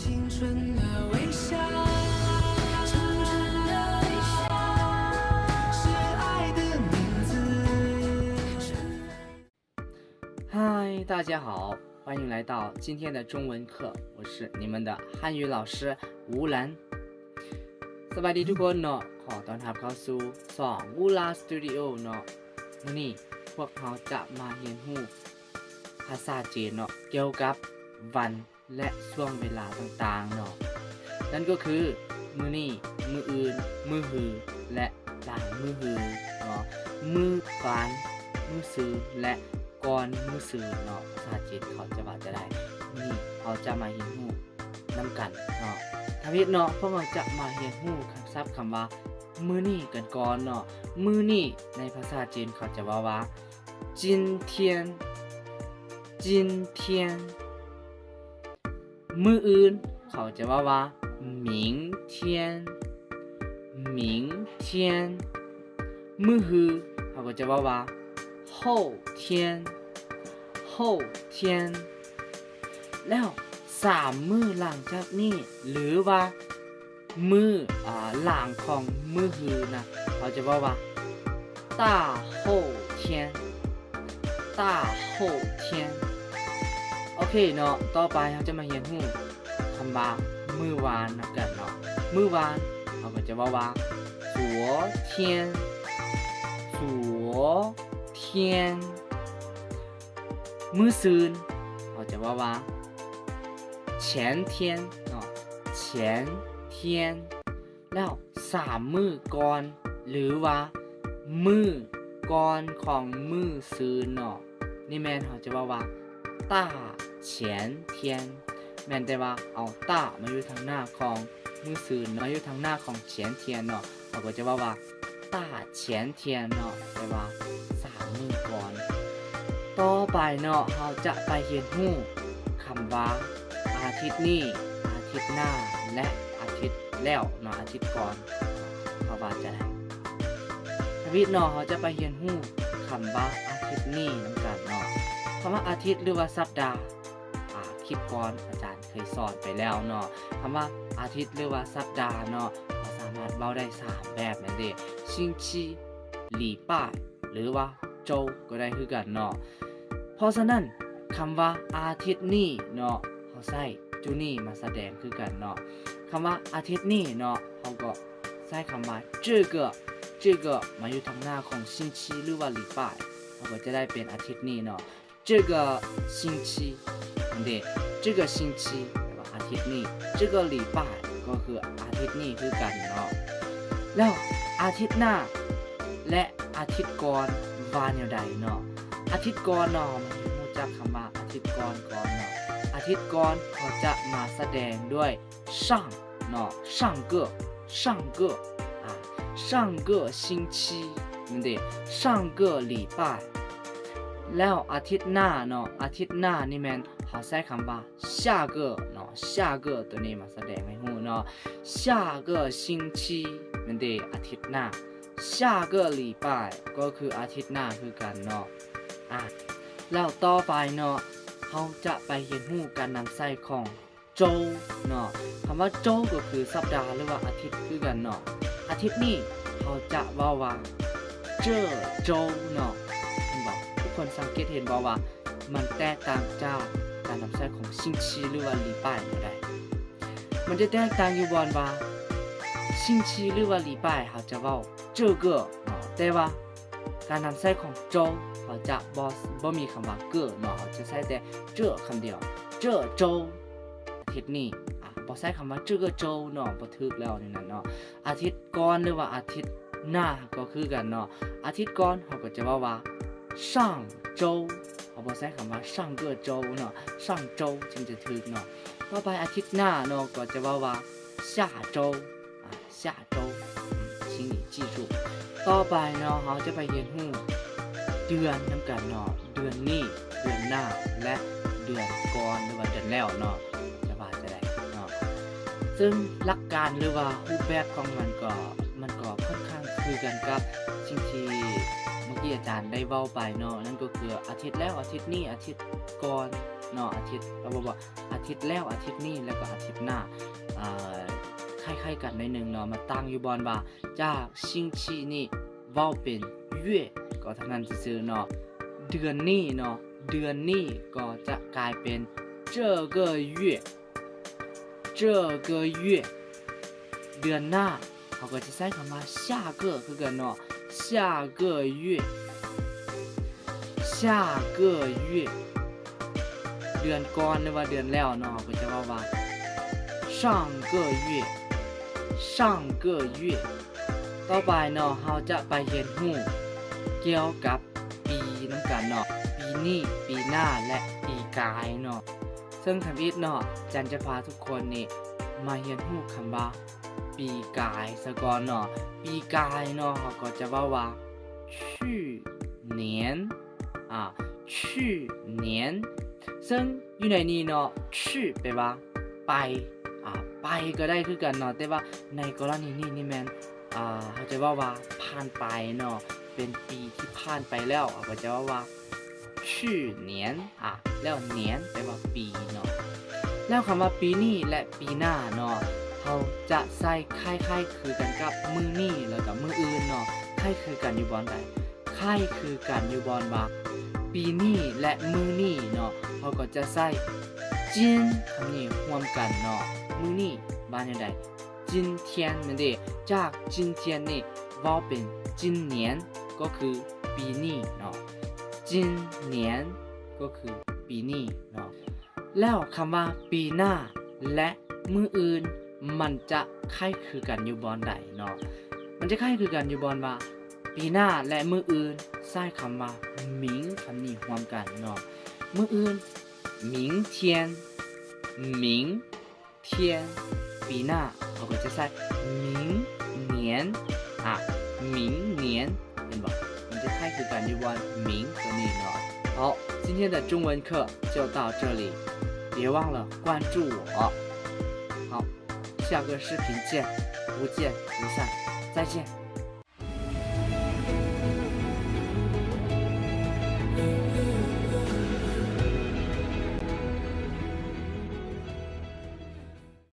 青春的微笑，青春的微笑，是爱的名字。嗨，大家好，欢迎来到今天的中文课，我是你们的汉语老师吴兰。 ສະບາຍດີທຸກຄົນເນາະ ຂໍຕ້ອນຮັບເຂົ້າສູ່ຊ່ອງ Ula Studio ເນາະ. ມື້ນີ້ພວກເຮົາຈະມາຮຽນຮູ້ພາສາຈີນເນາະ ກ່ຽວກັບວັນ ແລະ ຊ່ວງເວລາຕ່າງໆເນາະ ນັ້ນກໍຄື ມື້ນີ້, ມື້ອື່ນ, ມື້ຮື ແລະ ຫຼັງມື້ຮືເນາະ, ມື້ວານ, ມື້ຊືນ ແລະ ກ່ອນມື້ຊືນເນາະ. ພາສາຈີນເຂົາຈະວ່າຈະໃດ? ມື້ນີ້ເຮົາຈະມາຮຽນຮູ້ນຳກັນເນາະ. ທຳອິດເນາະ ພວກເຮົາຈະມາຮຽນຮູ້ຄຳສັບຄຳວ່າ ມື້ນີ້ກັນກ່ອນເນາະ. ມື້ນີ້ໃນພາສາຈີນເຂົາຈະເວົ້າວ່າ 今天, 今天. ມື້ອື່ນເຂົາຈະເວົ້າວ່າ 明天, 明天. ມື້ຮືເຮົາກໍຈະເວົ້າວ່າ 后天, 后天. ແລ້ວສາມມື້ຫຼັງຈາກນີ້ ຫຼືວ່າ ມື້ ອາ ຫຼັງຂອງມື້ຮືນະ ເຮົາຈະເວົ້າວ່າ 大后天, 大后天. ໂອເຄເນາະ ຕໍ່ໄປເຮົາຈະມາຮຽນຮູ້ຄຳວ່າ ມື້ວານນຳກັນເນາະ. ມື້ວານເຮົາກໍຈະເວົ້າວ່າ 昨天, 昨天. ມື້ຊືນເຮົາຈະເວົ້າວ່າ 前天ເນາະ, 前天. ແລ້ວສາມມື້ກ່ອນ ຫຼືວ່າ ມື້ກ່ອນຂອງມື້ຊືນເນາະ, ນີ້ແມ່ນເຮົາຈະເວົ້າວ່າ 大前天. ແມ່ນແຕ່ວ່າເອົາ 大 ມາຢູ່ທາງໜ້າຂອງມື້ຊືນ ມາຢູ່ທາງໜ້າຂອງ 前天ເນາະ, ເຮົາກໍຈະເວົ້າວ່າ 大前天ເນາະ ແປວ່າສາມມື້ກ່ອນ. ຕໍ່ໄປເນາະ ເຮົາຈະໄປຮຽນຮູ້ຄຳວ່າ ອາທິດນີ້, ອາທິດໜ້າ ແລະ ອາທິດແລ້ວເນາະ, ອາທິດກ່ອນ ເຂົາວ່າຈະໃດ. ທຳອິດເນາະ ເຮົາຈະໄປຮຽນຮູ້ຄຳວ່າ ອາທິດນີ້ ນຳກັນເນາະ. ຄຳວ່າ ອາທິດ ຫຼືວ່າ ສັບດາ ອາ ຄລິບກ່ອນອາຈານເຄີຍສອນໄປແລ້ວເນາະ. ຄຳວ່າ ອາທິດ ຫຼືວ່າ ສັບດາເນາະ ເຮົາສາມາດເວົ້າໄດ້ສາມແບບນັ້ນເດ 星期, 礼拜 ຫຼືວ່າ 周 ກໍໄດ້ຄືກັນເນາະ. ເພາະສະນັ້ນ ຄຳວ່າ ອາທິດນີ້ເນາະ ເຮົາໃຊ້ 周 ນີ້ມາສະແດງຄືກັນເນາະ. ຄຳວ່າ ອາທິດນີ້ເນາະ ເຮົາກໍໃຊ້ຄຳວ່າ 这个, 这个 ມາຢູ່ທາງໜ້າຂອງ 星期 ຫຼືວ່າ 礼拜 ເຮົາກໍຈະໄດ້ເປັນ ອາທິດນີ້ເນາະ. 这个星期 ນັ້ນເດ 这个星期 ແປວ່າ ອາທິດນີ້, 这个礼拜 ກໍຄື ອາທິດນີ້ຄືກັນເນາະ. ແລ້ວ ອາທິດໜ້າ ແລະ ອາທິດກ່ອນ ວ່າແນວໃດເນາະ? ອາທິດກ່ອນເນາະ ເຮົາມາຮູ້ຈັກຄຳວ່າ ອາທິດກ່ອນກ່ອນເນາະ. ອາທິດກ່ອນ ເຮົາຈະມາສະແດງດ້ວຍ 上 ເນາະ, 上个, 上个 ອາ 上个星期 ນັ້ນເດ 上个礼拜. ແລ້ວອາທິດໜ້າເນາະ, ອາທິດໜ້ານີ້ແມ່ນເຮົາໃຊ້ຄຳວ່າ 下个 ເນາະ, 下个 ໂຕນີ້ມາສະແດງໃຫ້ຮູ້ເນາະ, 下个星期 ແມ່ນເດ ອາທິດໜ້າ, 下个礼拜 ກໍຄືອາທິດໜ້າຄືກັນເນາະ. ອາ ແລ້ວຕໍ່ໄປເນາະ ເຮົາຈະໄປຮຽນຮູ້ການນຳໃຊ້ຂອງ 周 ເນາະ. ຄຳວ່າ 周 ກໍຄືສັບດາ ຫຼືວ່າອາທິດຄືກັນເນາະ. ອາທິດນີ້ເຮົາຈະເວົ້າວ່າ 这周 ເນາະ. ເຫັນບໍ່? ທຸກຄົນສັງເກດເຫັນບໍ່ວ່າ ມັນແຕກຕ່າງຈາກການນຳໃຊ້ຂອງ 星期 ຫຼືວ່າ 礼拜 ແນວໃດ? ມັນຈະແຕກຕ່າງຢູ່ບ່ອນວ່າ 星期 ຫຼືວ່າ 礼拜 ເຮົາຈະເວົ້າ 这个 ເນາະ, ແຕ່ວ່າ ການນຳໃຊ້ຂອງ 周 ເຮົາຈະບໍ່ ບໍ່ມີຄຳວ່າ 个 ເນາະ, ເຮົາຈະໃຊ້ແຕ່ 这 ຄຳດຽວ, 这周 ອາທິດນີ້. ອາ ບໍ່ໃຊ້ຄຳວ່າ 这个周 ເນາະ, ບໍ່ຖືກແລ້ວໃນນັ້ນເນາະ. ອາທິດກ່ອນ ຫຼືວ່າອາທິດໜ້າກໍຄືກັນເນາະ. ອາທິດກ່ອນເຮົາກໍຈະເວົ້າວ່າ 上周 ເຮົາບໍ່ໃຊ້ຄຳວ່າ 上个周 ເນາະ, 上周 ຈຶ່ງຈະຖືກເນາະ. ຕໍ່ໄປອາທິດໜ້າເນາະ ກໍຈະເວົ້າວ່າ 下周 ອາ 下周 ອາ 请你记住. ຕໍ່ໄປເນາະ ເຮົາຈະໄປຮຽນຮູ້ເດືອນນຳກັນເນາະ, ເດືອນນີ້, ເດືອນໜ້າ ແລະ ເດືອນກ່ອນ ຫຼືວ່າເດືອນແລ້ວເນາະ, ຈະວ່າຈະໃດເນາະ. ເຊິ່ງຫຼັກການ ຫຼືວ່າຮູບແບບຂອງມັນກໍ ມັນກໍຂ້ອນຂ້າງຄືກັນກັບສິ່ງທີ່ເມື່ອກີ້ອາຈານໄດ້ເວົ້າໄປເນາະ, ນັ້ນກໍຄືອາທິດແລ້ວ, ອາທິດນີ້, ອາທິດກ່ອນ, ເນາະ ອາທິດ ເອົາ ບໍ່ ບໍ່ ອາທິດແລ້ວ ອາທິດນີ້ ແລ້ວກໍອາທິດໜ້າ ເອີ ຄ້າຍໆກັນໜ້ອຍໜຶ່ງເນາະ ມາຕ່າງຢູ່ບ່ອນວ່າ ຈາກ 星期 ນີ້ເວົ້າເປັນ 月 ກໍເທົ່ານັ້ນຊື່ໆເນາະ ເດືອນນີ້ເນາະ ເດືອນນີ້ກໍຈະກາຍເປັນ 这个月 这个月 ເດືອນໜ້າ ເຮົາກໍຈະໃຊ້ຄຳວ່າ 下个 ຄືກັນເນາະ 下个月 下个月 ເດືອນກ່ອນ ຫຼືວ່າເດືອນແລ້ວເນາະ ເຮົາກໍຈະເວົ້າວ່າ 上个月 上个月 ຕໍ່ໄປເນາະ ເຮົາຈະໄປຮຽນຮູ້ກ່ຽວກັບປີນຳກັນເນາະ ປີນີ້ ປີໜ້າ ແລະ ປີກາຍເນາະ ເຊິ່ງທຳອິດເນາະ ຈັນຈະພາທຸກຄົນນີ້ມາຮຽນຮູ້ຄຳວ່າ ປີກາຍສາກ່ອນເນາະ ປີກາຍເນາະ ເຮົາກໍຈະເວົ້າວ່າ 去年 ອາ 去年 ເຊິ່ງຢູ່ໃນນີ້ເນາະ 去 ແປວ່າ ໄປ ອາ ໄປກໍໄດ້ຄືກັນເນາະ ແຕ່ວ່າໃນກໍລະນີນີ້ນີ້ແມ່ນ ອາ ເຮົາຈະເວົ້າວ່າ ຜ່ານໄປເນາະ ເປັນປີທີ່ຜ່ານໄປແລ້ວ ເຮົາກໍຈະເວົ້າວ່າ 去年 ອາ ແລ້ວ 年 ແປວ່າ ປີເນາະ ແລ້ວຄຳວ່າ ປີນີ້ ແລະ ປີໜ້າເນາະ ເຮົາຈະໃຊ້ຄ້າຍໆຄືກັນກັບ ມື້ນີ້ ແລ້ວກໍ ມື້ອື່ນເນາະ ຄ້າຍຄືກັນຢູ່ບ່ອນໃດ? ຄ້າຍຄືກັນຢູ່ບ່ອນວ່າ ປີນີ້ ແລະ ມື້ນີ້ເນາະ ເຮົາກໍຈະໃຊ້ 今 ຄຳນີ້ຮ່ວມກັນເນາະ ມື້ນີ້ວ່າແນວໃດ? 今天 ແມ່ນເດ ຈາກ 今天 ນີ້ເວົ້າເປັນ 今年 ກໍຄື ປີນີ້ເນາະ 今年 ກໍຄື ປີນີ້ເນາະ ແລ້ວຄຳວ່າ ປີໜ້າ ແລະ ມື້ອື່ນ ມັນຈະຄ້າຍຄືກັນຢູ່ບ່ອນໃດເນາະ? ມັນຈະຄ້າຍຄືກັນຢູ່ບ່ອນວ່າ ປີໜ້າ ແລະ ມື້ອື່ນ ໃຊ້ຄຳວ່າ 明 ຄຳນີ້ຮ່ວມກັນເນາະ ມື້ອື່ນ 明天 明 天 ປີໜ້າ ເຮົາກໍຈະໃຊ້ 明年 ອາ 明年 ເຫັນບໍ່? ມັນຈະຄ້າຍຄືກັນຢູ່ບ່ອນ 明 ຕົວນີ້ເນາະ 好，今天的中文课就到这里，别忘了关注我。好，下个视频见，不见不散，再见。